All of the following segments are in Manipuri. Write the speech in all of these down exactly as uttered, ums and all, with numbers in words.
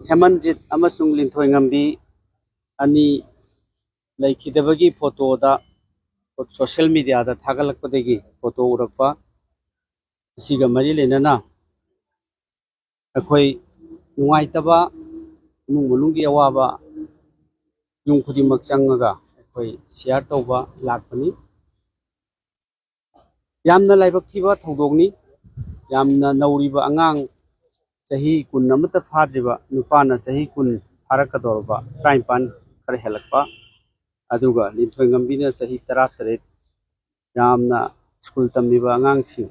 ꯍꯦꯃꯟꯖꯤꯠ ꯑꯃꯁꯨꯡ ꯂꯤꯟꯊꯣꯏꯉꯝꯕꯤ ꯑꯅꯤ ꯂꯩꯈꯤꯗꯕꯒꯤ ꯐꯣꯇꯣꯗ ꯁꯣꯁꯤꯌꯦꯜ ꯃꯦꯗꯤꯌꯥꯗ ꯊꯥꯒꯠꯂꯛꯄꯗꯒꯤ ꯐꯣꯇꯣ ꯎꯔꯛꯄ ꯑꯁꯤꯒ ꯃꯔꯤ ꯂꯩꯅꯅ ꯑꯩꯈꯣꯏ ꯅꯨꯡꯉꯥꯏꯇꯕ, ꯏꯃꯨꯡ ꯃꯅꯨꯡꯒꯤ ꯑꯋꯥꯕ, ꯌꯨꯝ ꯈꯨꯗꯤꯡꯃꯛ ꯆꯪꯉꯒ ꯑꯩꯈꯣꯏ ꯁꯤꯌꯥꯔ ꯇꯧꯕ ꯂꯥꯛꯄꯅꯤ꯫ ꯌꯥꯝꯅ ꯂꯥꯏꯕꯛ ꯊꯤꯕ ꯊꯧꯗꯣꯛꯅꯤ꯫ ꯌꯥꯝꯅ ꯅꯧꯔꯤꯕ ꯑꯉꯥꯡ, ꯆꯍꯤ ꯀꯨꯟ ꯑꯃꯠꯇ ꯐꯥꯗ꯭ꯔꯤꯕ ꯅꯨꯄꯥꯅ ꯆꯍꯤ ꯀꯨꯟ ꯐꯥꯔꯛꯀꯗꯧꯔꯕ, ꯇꯔꯥꯅꯤꯄꯥꯟ ꯈꯔ ꯍꯦꯜꯂꯛꯄ, ꯑꯗꯨꯒ ꯂꯤꯟꯊꯣꯏꯉꯝꯕꯤꯅ ꯆꯍꯤ ꯇꯔꯥꯇꯔꯦꯠ꯫ ꯌꯥꯝꯅ ꯁ꯭ꯀꯨꯜ ꯇꯝꯂꯤꯕ ꯑꯉꯥꯡꯁꯤꯡ꯫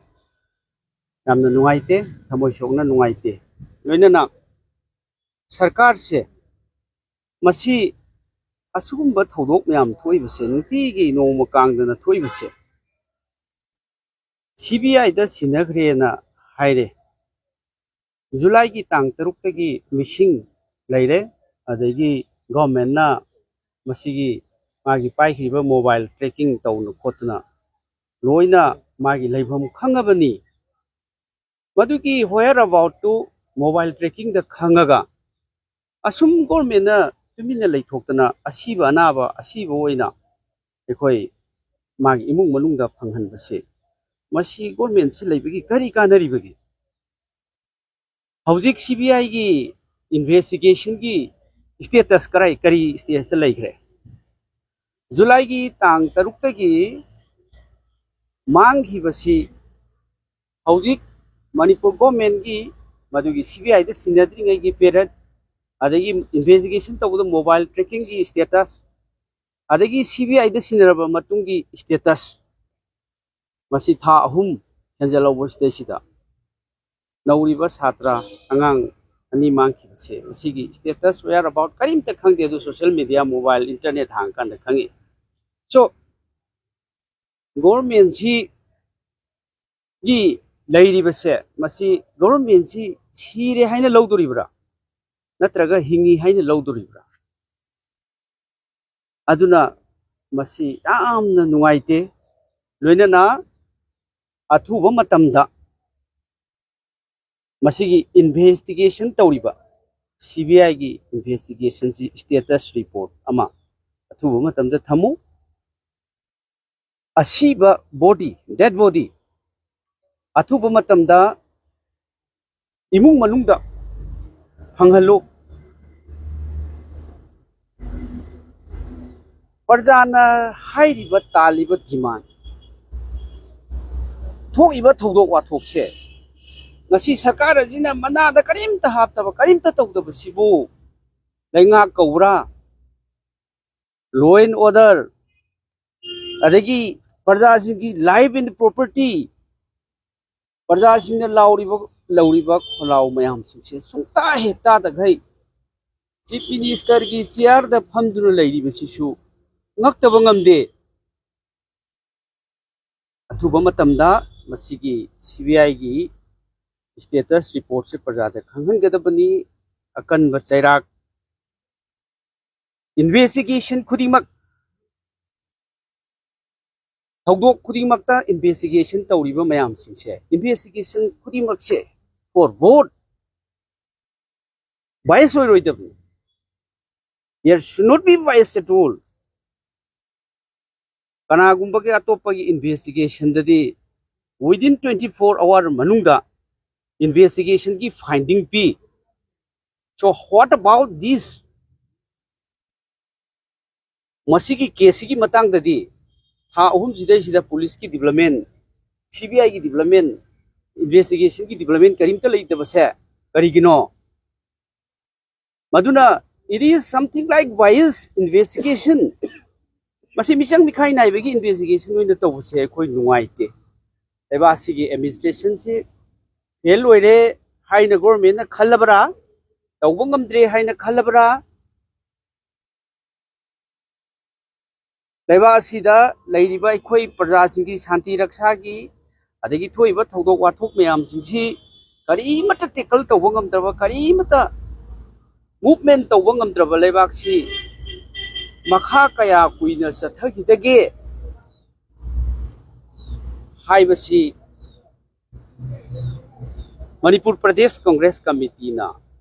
ꯌꯥꯝꯅ ꯅꯨꯡꯉꯥꯏꯇꯦ, ꯊꯃꯣꯏ ꯁꯣꯛꯅ ꯅꯨꯡꯉꯥꯏꯇꯦ꯫ ꯂꯣꯏꯅꯅ ꯁꯔꯀꯥꯔꯁꯦ, ꯃꯁꯤ ꯑꯁꯤꯒꯨꯝꯕ ꯊꯧꯗꯣꯛ ꯃꯌꯥꯝ ꯊꯣꯛꯏꯕꯁꯦ, ꯅꯨꯡꯇꯤꯒꯤ ꯅꯣꯡꯃ ꯀꯥꯡꯗꯅ ꯊꯣꯛꯏꯕꯁꯦ, ꯁꯤ ꯕꯤ ꯑꯥꯏꯗ ꯁꯤꯟꯅꯈ꯭ꯔꯦꯅ ꯍꯥꯏꯔꯦ꯫ ꯖꯨꯂꯥꯏꯒꯤ ꯇꯥꯡ ꯇꯔꯨꯛꯇꯒꯤ ꯃꯤꯁꯤꯡ ꯂꯩꯔꯦ꯫ ꯑꯗꯒꯤ ꯒꯣꯔꯃꯦꯟꯅ ꯃꯁꯤꯒꯤ ꯃꯥꯒꯤ ꯄꯥꯏꯈ꯭ꯔꯤꯕ ꯃꯣꯕꯥꯏꯜ ꯇ꯭ꯔꯦꯀꯤꯡ ꯇꯧꯅ ꯈꯣꯠꯇꯅ ꯂꯣꯏꯅ ꯃꯥꯒꯤ ꯂꯩꯐꯝ ꯈꯪꯉꯕꯅꯤ꯫ ꯃꯗꯨꯒꯤ whereaboutꯇꯨ ꯃꯣꯕꯥꯏꯜ ꯇ꯭ꯔꯦꯀꯤꯡꯗ ꯈꯪꯉꯒ ꯑꯁꯨꯝ ꯒꯣꯔꯃꯦꯟꯅ ꯇꯨꯃꯤꯟꯅ ꯂꯩꯊꯣꯛꯇꯅ ꯑꯁꯤꯕ ꯑꯅꯥꯕ ꯑꯁꯤꯕ ꯑꯣꯏꯅ ꯑꯩꯈꯣꯏ ꯃꯥꯒꯤ ꯏꯃꯨꯡ ꯃꯅꯨꯡꯗ ꯐꯪꯍꯟꯕꯁꯦ, ꯃꯁꯤ ꯒꯣꯔꯃꯦꯟꯁꯤ ꯂꯩꯕꯒꯤ ꯀꯔꯤ ꯀꯥꯟꯅꯔꯤꯕꯒꯦ? ꯍꯧꯖꯤꯛ ꯁꯤ ꯕꯤ ꯑꯥꯏꯒꯤ ꯏꯟꯚꯦꯁꯇꯤꯒꯦꯁꯟꯒꯤ ꯁ꯭ꯇꯦꯇꯁ ꯀꯔꯥꯏ, ꯀꯔꯤ ꯁ꯭ꯇꯦꯖꯇ ꯂꯩꯈ꯭ꯔꯦ? ꯖꯨꯂꯥꯏꯒꯤ ꯇꯥꯡ ꯇꯔꯨꯛꯇꯒꯤ ꯃꯥꯡꯈꯤꯕꯁꯤ ꯍꯧꯖꯤꯛ ꯃꯅꯤꯄꯨꯔ ꯒꯣꯔꯃꯦꯟꯒꯤ ꯃꯗꯨꯒꯤ ꯁꯤ ꯕꯤ ꯑꯥꯏꯗ ꯁꯤꯟꯅꯗ꯭ꯔꯤꯉꯩꯒꯤ ꯄꯦꯔꯦꯠ, ꯑꯗꯒꯤ ꯏꯟꯚꯦꯁꯇꯤꯒꯦꯁꯟ ꯇꯧꯕꯗ ꯃꯣꯕꯥꯏꯜ ꯇ꯭ꯔꯦꯀꯤꯡꯒꯤ ꯁ꯭ꯇꯦꯇꯁ, ꯑꯗꯒꯤ ꯁꯤ ꯕꯤ ꯑꯥꯏꯗ ꯁꯤꯟꯅꯔꯕ ꯃꯇꯨꯡꯒꯤ ꯁ꯭ꯇꯦꯇꯁ, ꯃꯁꯤ ꯊꯥ ꯑꯍꯨꯝ ꯍꯦꯟꯖꯜꯍꯧꯕ ꯁꯤꯗꯩꯁꯤꯗ ꯅꯧꯔꯤꯕ ꯁꯥꯇ꯭ꯔ ꯑꯉꯥꯡ ꯑꯅꯤ ꯃꯥꯡꯈꯤꯕꯁꯦ, ꯃꯁꯤꯒꯤ ꯁ꯭ꯇꯦꯇꯁ whereabout ꯀꯔꯤꯝꯇ ꯈꯪꯗꯦ꯫ ꯑꯗꯨ ꯁꯣꯁꯤꯌꯦꯜ ꯃꯦꯗꯤꯌꯥ, ꯃꯣꯕꯥꯏꯜ, ꯏꯟꯇꯔꯅꯦꯠ ꯍꯥꯡꯉꯀꯥꯟꯗ ꯈꯪꯉꯤ꯫ ꯁꯣ, ꯒꯣꯔꯃꯦꯟꯁꯤꯒꯤ ꯂꯩꯔꯤꯕꯁꯦ, ꯃꯁꯤ ꯒꯣꯔꯃꯦꯟꯁꯤ ꯁꯤꯔꯦ ꯍꯥꯏꯅ ꯂꯧꯗꯣꯔꯤꯕ꯭ꯔꯥ, ꯅꯠꯇ꯭ꯔꯒ ꯍꯤꯡꯉꯤ ꯍꯥꯏꯅ ꯂꯧꯗꯣꯔꯤꯕ꯭ꯔꯥ? ꯑꯗꯨꯅ ꯃꯁꯤ ꯌꯥꯝꯅ ꯅꯨꯡꯉꯥꯏꯇꯦ꯫ ꯂꯣꯏꯅꯅ ꯑꯊꯨꯕ ꯃꯇꯝꯗ ꯃꯁꯤꯒꯤ ꯏꯟꯚꯦꯁꯇꯤꯒꯦꯁꯟ ꯇꯧꯔꯤꯕ ꯁꯤ ꯕꯤ ꯑꯥꯏꯒꯤ ꯏꯟꯚꯦꯁꯇꯤꯒꯦꯁꯟꯁꯤ ꯁ꯭ꯇꯦꯇꯁ ꯔꯤꯄꯣꯔꯠ ꯑꯃ ꯑꯊꯨꯕ ꯃꯇꯝꯗ ꯊꯝꯃꯨ꯫ ꯑꯁꯤꯕ ꯕꯣꯗꯤ, ꯗꯦꯗ ꯕꯣꯗꯤ, ꯑꯊꯨꯕ ꯃꯇꯝꯗ ꯏꯃꯨꯡ ꯃꯅꯨꯡꯗ ꯐꯪꯍꯜꯂꯨ꯫ ꯄ꯭ꯔꯖꯥꯅ ꯍꯥꯏꯔꯤꯕ, ꯇꯥꯜꯂꯤꯕ ꯗꯤꯃꯥꯟ, ꯊꯣꯛꯏꯕ ꯊꯧꯗꯣꯛ ꯋꯥꯊꯣꯛꯁꯦ, ꯉꯁꯤ ꯁꯔꯀꯥꯔ ꯑꯁꯤꯅ ꯃꯅꯥꯗ ꯀꯔꯤꯝꯇ ꯍꯥꯞꯇꯕ, ꯀꯔꯤꯝꯇ ꯇꯧꯗꯕꯁꯤꯕꯨ ꯂꯩꯉꯥꯛ ꯀꯧꯕ꯭ꯔꯥ? Law and order, ꯑꯗꯒꯤ ꯄ꯭ꯔꯖꯥꯁꯤꯡꯒꯤ life and property, ꯄ꯭ꯔꯖꯥꯁꯤꯡꯅ ꯂꯥꯎꯔꯤꯕ, ꯂꯧꯔꯤꯕ ꯈꯣꯜꯂꯥꯎ ꯃꯌꯥꯝꯁꯤꯡꯁꯦ ꯁꯨꯡꯇꯥ ꯍꯦꯛ ꯇꯥꯗꯈꯩ ꯆꯤꯐ ꯃꯤꯅꯤꯁꯇꯔꯒꯤ ꯆꯤꯌꯥꯔꯗ ꯐꯝꯗꯨꯅ ꯂꯩꯔꯤꯕꯁꯤꯁꯨ ꯉꯛꯇꯕ ꯉꯝꯗꯦ꯫ ꯑꯊꯨꯕ ꯃꯇꯝꯗ ꯃꯁꯤꯒꯤ ꯁꯤ ꯕꯤ ꯑꯥꯏꯒꯤ ꯁ꯭ꯇꯦꯇꯁ ꯔꯤꯄꯣꯔꯠꯁꯦ ꯄ꯭ꯔꯖꯥꯗ ꯈꯪꯍꯟꯒꯗꯕꯅꯤ꯫ ꯑꯀꯟꯕ ꯆꯩꯔꯥꯛ, ꯏꯟꯚꯦꯁꯇꯤꯒꯦꯁꯟ ꯈꯨꯗꯤꯡꯃꯛ, ꯊꯧꯗꯣꯛ ꯈꯨꯗꯤꯡꯃꯛꯇ ꯏꯟꯚꯦꯁꯇꯤꯒꯦꯁꯟ ꯇꯧꯔꯤꯕ ꯃꯌꯥꯝꯁꯤꯡꯁꯦ, ꯏꯟꯚꯦꯁꯇꯤꯒꯦꯁꯟ ꯈꯨꯗꯤꯡꯃꯛꯁꯦ for vote bias ꯑꯣꯏꯔꯣꯏꯗꯕꯅꯤ꯫ There should not be bias at all. ꯀꯅꯥꯒꯨꯝꯕꯒꯤ ꯑꯇꯣꯞꯄꯒꯤ ꯏꯟꯚꯦꯁꯇꯤꯒꯦꯁꯟꯗꯗꯤ within twenty four hour ꯃꯅꯨꯡꯗ ꯏꯟꯚꯦꯁꯇꯤꯒꯦꯁꯟꯒꯤ ꯐꯥꯏꯟꯗꯤꯡ ꯄꯤ꯫ So what about this? ꯃꯁꯤꯒꯤ ꯀꯦꯁꯁꯤꯒꯤ ꯃꯇꯥꯡꯗꯗꯤ ꯊꯥ ꯑꯍꯨꯝꯁꯤꯗꯩꯁꯤꯗ ꯄꯨꯂꯤꯁꯀꯤ ꯗꯤꯕ꯭ꯂꯞꯃꯦꯟ, ꯁꯤ ꯕꯤ ꯑꯥꯏꯒꯤ ꯗꯤꯕ꯭ꯂꯞꯃꯦꯟ, ꯏꯟꯚꯦꯁꯇꯤꯒꯦꯁꯟꯒꯤ ꯗꯤꯕ꯭ꯂꯞꯃꯦꯟ ꯀꯔꯤꯝꯇ ꯂꯩꯇꯕꯁꯦ ꯀꯔꯤꯒꯤꯅꯣ? ꯃꯗꯨꯅ it is something like bias investigation. ꯃꯁꯤ ꯃꯤꯆꯪ ꯃꯤꯈꯥꯏ ꯅꯥꯏꯕꯒꯤ ꯏꯟꯚꯦꯁꯇꯤꯒꯦꯁꯟ ꯑꯣꯏꯅ ꯇꯧꯕꯁꯦ ꯑꯩꯈꯣꯏ ꯅꯨꯡꯉꯥꯏꯇꯦ꯫ ꯂꯩꯕꯥꯛ ꯑꯁꯤꯒꯤ ꯑꯦꯗꯃꯤꯅꯤꯁꯇ꯭ꯔꯦꯁꯟꯁꯤ ꯐꯦꯜ ꯑꯣꯏꯔꯦ ꯍꯥꯏꯅ ꯒꯣꯔꯃꯦꯟꯅ ꯈꯜꯂꯕ꯭ꯔꯥ? ꯇꯧꯕ ꯉꯝꯗ꯭ꯔꯦ ꯍꯥꯏꯅ ꯈꯜꯂꯕ꯭ꯔꯥ? ꯂꯩꯕꯥꯛ ꯑꯁꯤꯗ ꯂꯩꯔꯤꯕ ꯑꯩꯈꯣꯏ ꯄ꯭ꯔꯖꯥꯁꯤꯡꯒꯤ ꯁꯥꯟꯇꯤ ꯔꯛꯁꯥꯒꯤ, ꯑꯗꯒꯤ ꯊꯣꯛꯏꯕ ꯊꯧꯗꯣꯛ ꯋꯥꯊꯣꯛ ꯃꯌꯥꯝꯁꯤꯡꯁꯤ ꯀꯔꯤꯃꯠꯇ ꯇꯦꯀꯜ ꯇꯧꯕ ꯉꯝꯗ꯭ꯔꯕ, ꯀꯔꯤꯃꯠꯇ ꯃꯨꯚꯃꯦꯟ ꯇꯧꯕ ꯉꯝꯗ꯭ꯔꯕ ꯂꯩꯕꯥꯛꯁꯤ ꯃꯈꯥ ꯀꯌꯥ ꯀꯨꯏꯅ ꯆꯠꯊꯈꯤꯗꯒꯦ ꯍꯥꯏꯕꯁꯤ ꯃꯅꯤꯄꯨꯔ ꯄ꯭ꯔꯗꯦꯁ ꯀꯪꯒ꯭ꯔꯦꯁ ꯀꯃꯤꯇꯤꯅ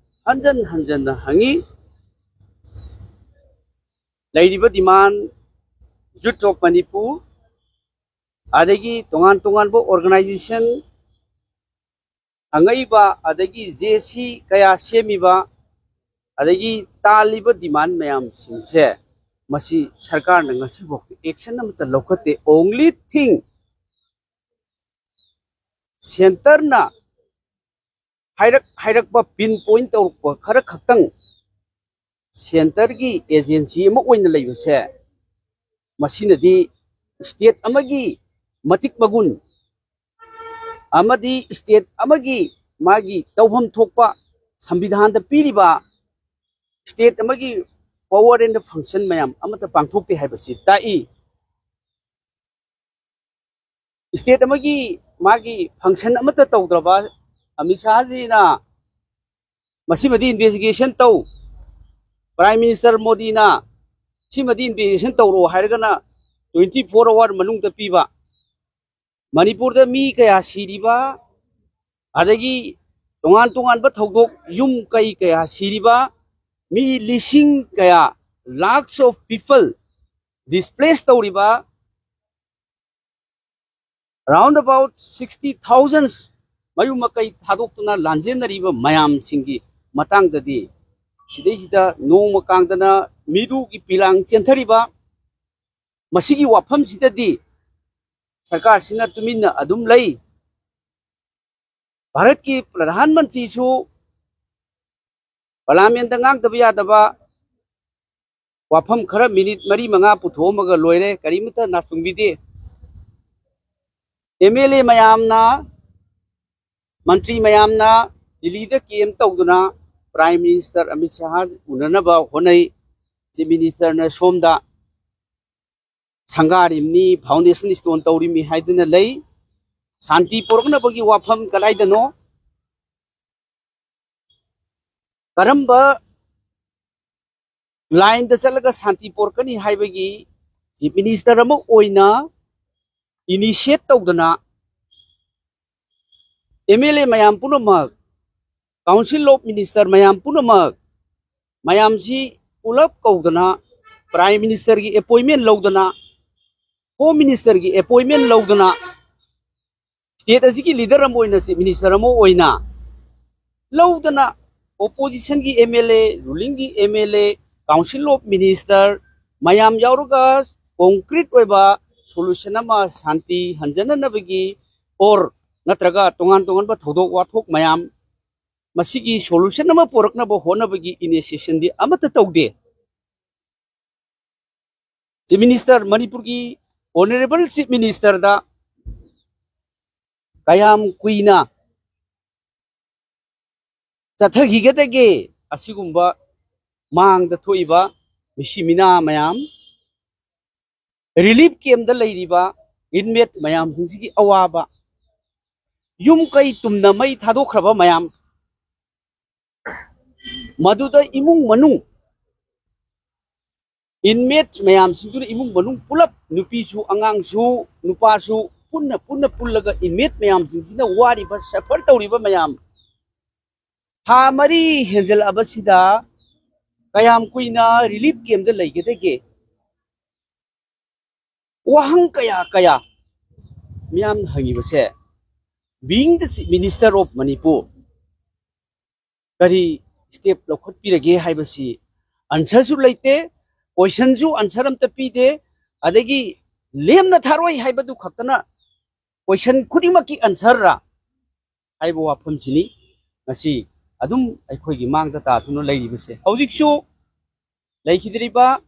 ꯍꯟꯖꯟ ꯍꯟꯖꯟꯅ ꯍꯪꯉꯤ꯫ ꯂꯩꯔꯤꯕ demand, Youth of Manipur, ꯑꯗꯒꯤ ꯇꯣꯉꯥꯟ ꯇꯣꯉꯥꯟꯕ organization, ꯑꯉꯩꯕ, ꯑꯗꯒꯤ J C ꯀꯌꯥ ꯁꯦꯝꯃꯤꯕ, ꯑꯗꯒꯤ ꯇꯥꯜꯂꯤꯕ demand ꯃꯌꯥꯝꯁꯤꯡꯁꯦ, ꯃꯁꯤ ꯁꯔꯀꯥꯔꯅ ꯉꯁꯤꯐꯥꯎꯗ action ꯑꯃꯠꯇ ꯂꯧꯈꯠꯇꯦ꯫ Only thing, centreꯅ ꯍꯥꯏꯔꯛ ꯍꯥꯏꯔꯛꯄ, pin point ꯇꯧꯔꯛꯄ ꯈꯔ ꯈꯛꯇꯪ centreꯒꯤ agency ꯑꯃ ꯑꯣꯏꯅ ꯂꯩꯕꯁꯦ, ꯃꯁꯤꯅꯗꯤ state ꯑꯃꯒꯤ ꯃꯇꯤꯛ ꯃꯒꯨꯟ ꯑꯃꯗꯤ state ꯑꯃꯒꯤ ꯃꯥꯒꯤ ꯇꯧꯐꯝ ꯊꯣꯛꯄ ꯁꯪꯕꯤꯙꯥꯟꯗ ꯄꯤꯔꯤꯕ state ꯑꯃꯒꯤ power and function ꯃꯌꯥꯝ ꯑꯃꯠꯇ ꯄꯥꯡꯊꯣꯛꯇꯦ ꯍꯥꯏꯕꯁꯤ ꯇꯥꯛꯏ꯫ State ꯑꯃꯒꯤ ꯃꯥꯒꯤ function ꯑꯃꯠꯇ ꯇꯧꯗ꯭ꯔꯕ ꯑꯃꯤꯠ ꯁꯥꯍꯖꯤꯅ ꯃꯁꯤꯃꯗꯤ investigation ꯇꯧ, Prime Minister ꯃꯣꯗꯤꯅ ꯁꯤꯃꯗꯤ investigation ꯇꯧꯔꯣ ꯍꯥꯏꯔꯒꯅ twenty four hour ꯃꯅꯨꯡꯗ ꯄꯤꯕ, ꯃꯅꯤꯄꯨꯔꯗ ꯃꯤ ꯀꯌꯥ ꯁꯤꯔꯤꯕ, ꯑꯗꯒꯤ ꯇꯣꯉꯥꯟ ꯇꯣꯉꯥꯟꯕ ꯊꯧꯗꯣꯛ, ꯌꯨꯝ ꯀꯩ ꯀꯌꯥ ꯁꯤꯔꯤꯕ, ꯃꯤ ꯂꯤꯁꯤꯡ ꯀꯌꯥ, lakhs of people displace ꯇꯧꯔꯤꯕ, round about sixty thousand ꯃꯌꯨꯝ ꯃꯀꯩ ꯊꯥꯗꯣꯛꯇꯨꯅ ꯂꯥꯟꯖꯦꯟꯅꯔꯤꯕ ꯃꯌꯥꯝꯁꯤꯡꯒꯤ ꯃꯇꯥꯡꯗꯗꯤ, ꯁꯤꯗꯩꯁꯤꯗ ꯅꯣꯡꯃ ꯀꯥꯡꯗꯅ ꯃꯤꯔꯨꯒꯤ ꯄꯤꯂꯥꯡ ꯆꯦꯟꯊꯔꯤꯕ ꯃꯁꯤꯒꯤ ꯋꯥꯐꯝꯁꯤꯗꯗꯤ ꯁꯔꯀꯥꯔꯁꯤꯅ ꯇꯨꯃꯤꯟꯅ ꯑꯗꯨꯝ ꯂꯩ꯫ ꯚꯥꯔꯠꯀꯤ ꯄ꯭ꯔꯙꯥꯟ ꯃꯟꯇ꯭ꯔꯤꯁꯨ ꯄꯥꯔꯂꯤꯌꯥꯃꯦꯟꯗ ꯉꯥꯡꯗꯕ ꯌꯥꯗꯕ ꯋꯥꯐꯝ ꯈꯔ minute ꯃꯔꯤ ꯃꯉꯥ ꯄꯨꯊꯣꯛꯑꯝꯃꯒ ꯂꯣꯏꯔꯦ, ꯀꯔꯤꯃꯇ ꯅꯥꯆꯨꯡꯕꯤꯗꯦ꯫ M L A ꯃꯌꯥꯝꯅ, ꯃꯟꯇ꯭ꯔꯤ ꯃꯌꯥꯝꯅ ꯗꯤꯜꯂꯤꯗ camp ꯇꯧꯗꯨꯅ Prime Minister ꯑꯃꯤꯠ ꯁꯥꯍ ꯎꯅꯅꯕ ꯍꯣꯠꯅꯩ꯫ Chief Ministerꯅ ꯁꯣꯝꯗ ꯁꯪꯒꯥꯔꯤꯕꯅꯤ, foundation stone ꯇꯧꯔꯤꯕꯅꯤ ꯍꯥꯏꯗꯨꯅ ꯂꯩ꯫ ꯁꯥꯟꯇꯤ ꯄꯨꯔꯛꯅꯕꯒꯤ ꯋꯥꯐꯝ ꯀꯗꯥꯏꯗꯅꯣ? ꯀꯔꯝꯕ lineꯗ ꯆꯠꯂꯒ ꯁꯥꯟꯇꯤ ꯄꯨꯔꯛꯀꯅꯤ ꯍꯥꯏꯕꯒꯤ Chief Minister ꯑꯃ ꯑꯣꯏꯅ initiate ꯇꯧꯗꯅ M L A ꯃꯌꯥꯝ ꯄꯨꯝꯅꯃꯛ Council of Minister ꯃꯌꯥꯝ ꯄꯨꯝꯅꯃꯛ, ꯃꯌꯥꯝꯁꯤ ꯄꯨꯂꯞ ꯀꯧꯗꯅ Prime Ministerꯒꯤ appointment ꯂꯧꯗꯅ, Home Ministerꯒꯤ appointment ꯂꯧꯗꯅ, state ꯑꯁꯤꯒꯤ leader ꯑꯃ ꯑꯣꯏꯅ, Chief Minister ꯑꯃ ꯑꯣꯏꯅ ꯂꯧꯗꯅ, oppositionꯒꯤ MLA, rulingꯒꯤ MLA, Council of Minister ꯃꯌꯥꯝ ꯌꯥꯎꯔꯒ concrete ꯑꯣꯏꯕ solution ꯑꯃ ꯁꯥꯟꯇꯤ ꯍꯟꯖꯅꯅꯕꯒꯤ or ꯅꯠꯇ꯭ꯔꯒ ꯇꯣꯉꯥꯟ ꯇꯣꯉꯥꯟꯕ ꯊꯧꯗꯣꯛ ꯋꯥꯊꯣꯛ ꯃꯌꯥꯝ ꯃꯁꯤꯒꯤ solution ꯑꯃ ꯄꯨꯔꯛꯅꯕ ꯍꯣꯠꯅꯕꯒꯤ initiationꯗꯤ ꯑꯃꯠꯇ ꯇꯧꯗꯦ꯫ Chief Minister, ꯃꯅꯤꯄꯨꯔꯒꯤ Honourable Chief Ministerꯗ ꯀꯌꯥꯝ ꯀꯨꯏꯅ ꯆꯠꯊꯈꯤꯒꯗꯒꯦ ꯑꯁꯤꯒꯨꯝꯕ ꯃꯥꯡꯗ ꯊꯣꯛꯏꯕ ꯃꯤꯁꯤ ꯃꯤꯅꯥ ꯃꯌꯥꯝ, relief campꯇ ꯂꯩꯔꯤꯕ inmate ꯃꯌꯥꯝꯁꯤꯡꯁꯤꯒꯤ ꯑꯋꯥꯕ, ꯌꯨꯝ ꯀꯩ ꯇꯨꯝꯅ ꯃꯩ ꯊꯥꯗꯣꯛꯈ꯭ꯔꯕ ꯃꯌꯥꯝ, ꯃꯗꯨꯗ ꯏꯃꯨꯡ ꯃꯅꯨꯡ inmate ꯃꯌꯥꯝꯁꯤꯡꯗꯨꯅ ꯏꯃꯨꯡ ꯃꯅꯨꯡ ꯄꯨꯂꯞ, ꯅꯨꯄꯤꯁꯨ, ꯑꯉꯥꯡꯁꯨ, ꯅꯨꯄꯥꯁꯨ, ꯄꯨꯟꯅ, ꯄꯨꯟꯅ ꯄꯨꯜꯂꯒ inmate ꯃꯌꯥꯝꯁꯤꯡꯁꯤꯅ ꯋꯥꯔꯤꯕ, suffer ꯇꯧꯔꯤꯕ ꯃꯌꯥꯝ, ꯊꯥ ꯃꯔꯤ ꯍꯦꯟꯖꯜꯂꯛꯑꯕꯁꯤꯗ ꯀꯌꯥꯝ ꯀꯨꯏꯅ relief campꯇ ꯂꯩꯒꯗꯒꯦ? ꯋꯥꯍꯪ ꯀꯌꯥ ꯀꯌꯥ ꯃꯤꯌꯥꯝꯅ ꯍꯪꯉꯤꯕꯁꯦ, being the Chief Minister of Manipur, ꯀꯔꯤ step ꯂꯧꯈꯠꯄꯤꯔꯒꯦ ꯍꯥꯏꯕꯁꯤ answerꯁꯨ ꯂꯩꯇꯦ, questionꯁꯨ answer ꯑꯝꯇ ꯄꯤꯗꯦ, ꯑꯗꯒꯤ ꯂꯦꯝꯅ ꯊꯥꯔꯣꯏ ꯍꯥꯏꯕꯗꯨ ꯈꯛꯇꯅ question ꯈꯨꯗꯤꯡꯃꯛꯀꯤ answerꯔ ꯍꯥꯏꯕ ꯋꯥꯐꯝꯁꯤꯅꯤ ꯉꯁꯤ ꯑꯗꯨꯝ ꯑꯩꯈꯣꯏꯒꯤ ꯃꯥꯡꯗ ꯇꯥꯗꯨꯅ ꯂꯩꯔꯤꯕꯁꯦ꯫ ꯍꯧꯖꯤꯛꯁꯨ ꯂꯩꯈꯤꯗ꯭ꯔꯤꯕ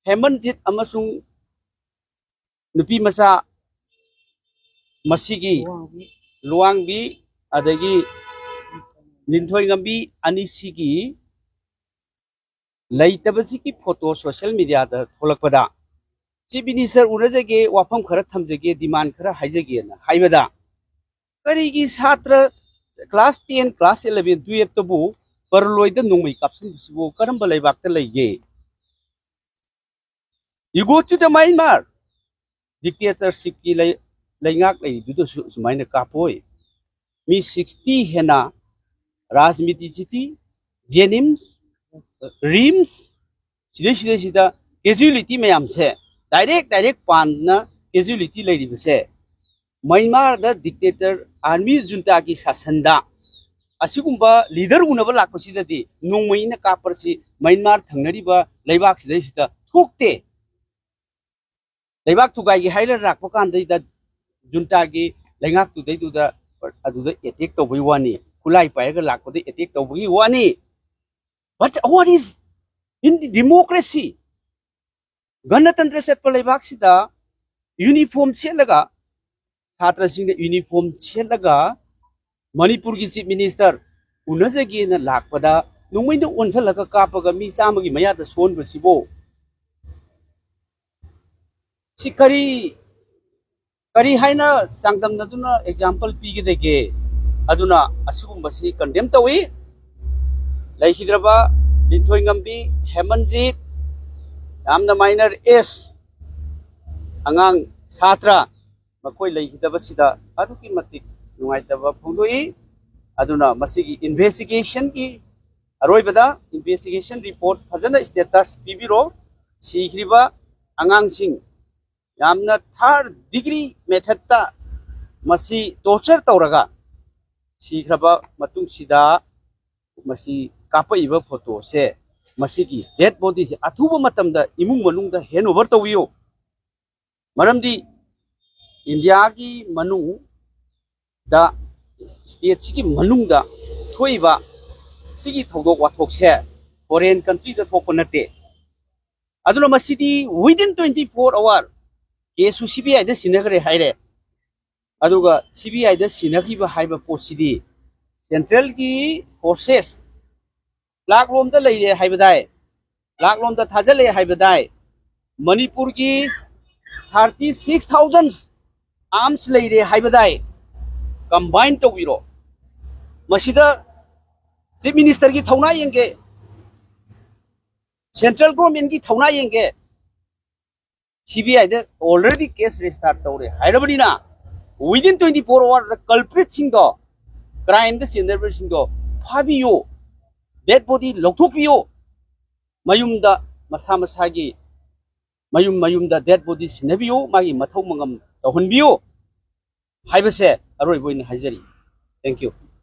ꯍꯦꯃꯟꯖꯤꯠ ꯑꯃꯁꯨꯡ ꯅꯨꯄꯤ ꯃꯆꯥ ꯃꯁꯤꯒꯤ ꯂꯨꯋꯥꯡꯕꯤ ꯑꯗꯒꯤ ꯂꯤꯟꯊꯣꯏ ꯉꯝꯕꯤ ꯑꯅꯤꯁꯤꯒꯤ ꯂꯩꯇꯕꯁꯤꯒꯤ photo social mediaꯗ ꯊꯣꯛꯂꯛꯄꯗ, Chief Minister ꯎꯅꯖꯒꯦ, ꯋꯥꯐꯝ ꯈꯔ ꯊꯝꯖꯒꯦ, demand ꯈꯔ ꯍꯥꯏꯖꯒꯦꯅ ꯍꯥꯏꯕꯗ, ꯀꯔꯤꯒꯤ ꯁꯥꯇ꯭ꯔ class ten, class eleven, twelveꯇꯕꯨ ꯄꯔꯂꯣꯏꯗ ꯅꯣꯡꯃꯩ ꯀꯥꯞꯁꯤꯟꯕꯁꯤꯕꯨ ꯀꯔꯝꯕ ꯂꯩꯕꯥꯛꯇ ꯂꯩꯒꯦ? You go to the Myanmar, dictatorshipꯀꯤ ꯂꯩ-, ꯂꯩꯉꯥꯛ ꯂꯩꯔꯤꯗꯨꯗꯁꯨ ꯁꯨꯃꯥꯏꯅ ꯀꯥꯞꯄꯣꯏ꯫ ꯃꯤ sixty ꯍꯦꯟꯅ ꯔꯥꯖꯅꯤꯇꯤ ꯁꯤꯇꯤ, ꯖꯦꯅꯤꯝꯁ, ꯔꯤꯝꯁ, ꯁꯤꯗꯩꯁꯤꯗꯩꯁꯤꯗ casualty ꯃꯌꯥꯝꯁꯦ, direct direct ꯄꯥꯟꯅ casualty ꯂꯩꯔꯤꯕꯁꯦ, ꯃ꯭ꯌꯥꯟꯃꯥꯔꯗ dictator army juntaꯒꯤ ꯁꯥꯁꯟꯗ ꯑꯁꯤꯒꯨꯝꯕ leader ꯎꯅꯕ ꯂꯥꯛꯄꯁꯤꯗꯗꯤ ꯅꯣꯡꯃꯩꯅ ꯀꯥꯞꯄꯁꯤ ꯃ꯭ꯌꯥꯟꯃꯥꯔ ꯊꯪꯅꯔꯤꯕ ꯂꯩꯕꯥꯛꯁꯤꯗꯩꯁꯤꯗ ꯊꯣꯛꯇꯦ꯫ ꯂꯩꯕꯥꯛ ꯊꯨꯒꯥꯏꯒꯦ ꯍꯥꯏꯔ ꯂꯥꯛꯄ ꯀꯥꯟꯗꯩꯗ juntaꯒꯤ ꯂꯩꯉꯥꯛꯇꯨꯗꯩꯗꯨꯗ ꯑꯗꯨꯗ attack ꯇꯧꯕꯒꯤ ꯋꯥꯅꯤ, ꯈꯨꯠꯂꯥꯏ ꯄꯥꯏꯔꯒ ꯂꯥꯛꯄꯗ attack ꯇꯧꯕꯒꯤ ꯋꯥꯅꯤ꯫ But what is in the democracy? ꯒꯅꯇꯟꯇ꯭ꯔ ꯆꯠꯄ ꯂꯩꯕꯥꯛꯁꯤꯗ uniform ꯁꯦꯠꯂꯒ, ꯁꯥꯇ꯭ꯔꯁꯤꯡꯅ uniform ꯁꯦꯠꯂꯒ ꯃꯅꯤꯄꯨꯔꯒꯤ chief minister ꯎꯅꯖꯒꯦꯅ ꯂꯥꯛꯄꯗ ꯅꯣꯡꯃꯩꯅ ꯑꯣꯟꯁꯤꯜꯂꯒ ꯀꯥꯞꯄꯒ ꯃꯤ ꯆꯥꯝꯃꯒꯤ ꯃꯌꯥꯗ ꯁꯣꯟꯕꯁꯤꯕꯨ ꯁꯤ ꯀꯔꯤ, ꯀꯔꯤ ꯍꯥꯏꯅ ꯆꯥꯡꯗꯝꯅꯗꯨꯅ example ꯄꯤꯒꯗꯒꯦ? ꯑꯗꯨꯅ ꯑꯁꯤꯒꯨꯝꯕꯁꯤ condemn ꯇꯧꯏ꯫ ꯂꯩꯈꯤꯗ꯭ꯔꯕ ꯂꯤꯟꯊꯣꯏꯉꯝꯕꯤ, ꯍꯦꯃꯟꯖꯤꯠ, ꯌꯥꯝꯅ minor age ꯑꯉꯥꯡ ꯁꯥꯇ꯭ꯔ ꯃꯈꯣꯏ ꯂꯩꯈꯤꯗꯕꯁꯤꯗ ꯑꯗꯨꯛꯀꯤ ꯃꯇꯤꯛ ꯅꯨꯡꯉꯥꯏꯇꯕ ꯐꯣꯡꯗꯣꯛꯏ꯫ ꯑꯗꯨꯅ ꯃꯁꯤꯒꯤ investigationꯒꯤ ꯑꯔꯣꯏꯕꯗ investigation report ꯐꯖꯅ status ꯄꯤꯕꯤꯔꯣ꯫ ꯁꯤꯈ꯭ꯔꯤꯕ ꯑꯉꯥꯡꯁꯤꯡ ꯌꯥꯝꯅ third degree methodꯇ ꯃꯁꯤ torture ꯇꯧꯔꯒ ꯁꯤꯈ꯭ꯔꯕ ꯃꯇꯨꯡꯁꯤꯗ ꯃꯁꯤ ꯀꯥꯞꯄꯛꯏꯕ photoꯁꯦ, ꯃꯁꯤꯒꯤ dead bodyꯁꯦ ꯑꯊꯨꯕ ꯃꯇꯝꯗ ꯏꯃꯨꯡ ꯃꯅꯨꯡꯗ hand over ꯇꯧꯕꯤꯌꯨ꯫ ꯃꯔꯝꯗꯤ ꯏꯟꯗꯤꯌꯥꯒꯤ ꯃꯅꯨꯡꯗ, stateꯁꯤꯒꯤ ꯃꯅꯨꯡꯗ ꯊꯣꯛꯏꯕ ꯁꯤꯒꯤ ꯊꯧꯗꯣꯛ ꯋꯥꯊꯣꯛꯁꯦ foreign countryꯗ ꯊꯣꯛꯄ ꯅꯠꯇꯦ꯫ ꯑꯗꯨꯅ ꯃꯁꯤꯗꯤ within twenty four hour caseꯁꯨ CBIꯗ ꯁꯤꯟꯅꯈ꯭ꯔꯦ ꯍꯥꯏꯔꯦ꯫ ꯑꯗꯨꯒ CBIꯗ ꯁꯤꯟꯅꯈꯤꯕ ꯍꯥꯏꯕ ꯄꯣꯠꯁꯤꯗꯤ centralꯒꯤ forces ꯂꯥꯛꯂꯣꯝꯗ ꯂꯩꯔꯦ ꯍꯥꯏꯕꯗꯥꯏ, ꯂꯥꯛꯂꯣꯝꯗ ꯊꯥꯖꯤꯜꯂꯦ ꯍꯥꯏꯕꯗꯥꯏ, ꯃꯅꯤꯄꯨꯔꯒꯤ thirty six thousand arms ꯂꯩꯔꯦ ꯍꯥꯏꯕꯗꯥꯏ, combine ꯇꯧꯕꯤꯔꯣ꯫ ꯃꯁꯤꯗ chief ministerꯒꯤ ꯊꯧꯅꯥ ꯌꯦꯡꯒꯦ, central governmentꯀꯤ ꯊꯧꯅꯥ ꯌꯦꯡꯒꯦ꯫ CBIꯗ already case register ꯇꯧꯔꯦ ꯍꯥꯏꯔꯕꯅꯤꯅ, within twenty four hourꯗ culpritꯁꯤꯡꯗꯣ, crimeꯗ ꯆꯦꯟꯅꯔꯤꯕꯁꯤꯡꯗꯣ ꯐꯥꯕꯤꯌꯨ, ꯗꯦꯠ ꯕꯣꯗꯤ ꯂꯧꯊꯣꯛꯄꯤꯌꯨ, ꯃꯌꯨꯝꯗ ꯃꯁꯥ ꯃꯁꯥꯒꯤ ꯃꯌꯨꯝ ꯃꯌꯨꯝꯗ ꯗꯦꯠ ꯕꯣꯗꯤ ꯁꯤꯟꯅꯕꯤꯌꯨ, ꯃꯥꯒꯤ ꯃꯊꯧ ꯃꯉꯝ ꯇꯧꯍꯟꯕꯤꯌꯨ ꯍꯥꯏꯕꯁꯦ ꯑꯔꯣꯏꯕ ꯑꯣꯏꯅ ꯍꯥꯏꯖꯔꯤ꯫ Thank you꯫